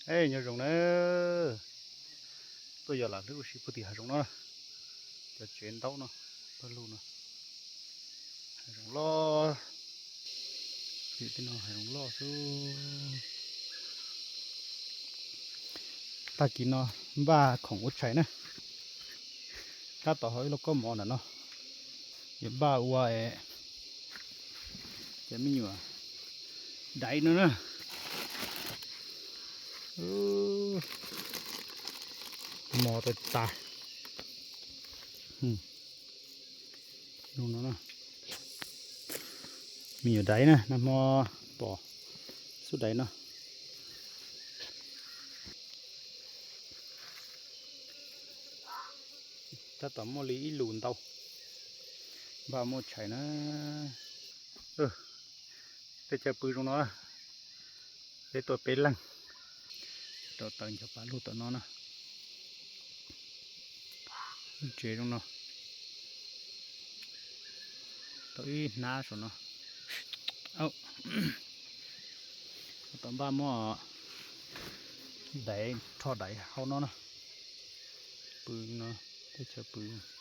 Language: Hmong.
Nyob zoo na, tuaj yos lam hlwb ua si puag tim hav zoov no, cov tsev ntaub no, pawg lug no, hav zoov loj, tim tej no hav zoov loj xwb. Tag kis no npaj khoom ua tshais na, tab tom haus ib lauj kaub mov ntawm no, yuav npaj ua cov me nyuam daiv no na. Mos tas tas. Me nyuam daiv na, nag hmo pom xub daiv no. Tab tom muaj li ib lus ntau, npaj muaj tshais na. Tej chaw pw zoo no, peb tuaj peb leeg, rau taws ncho pa lug tom no na. Lub tsev zoo no, tau ib hnab saum no. Tab tom npaj muab daiv, rho daiv hauv no na. Pw no, teb chaws pw.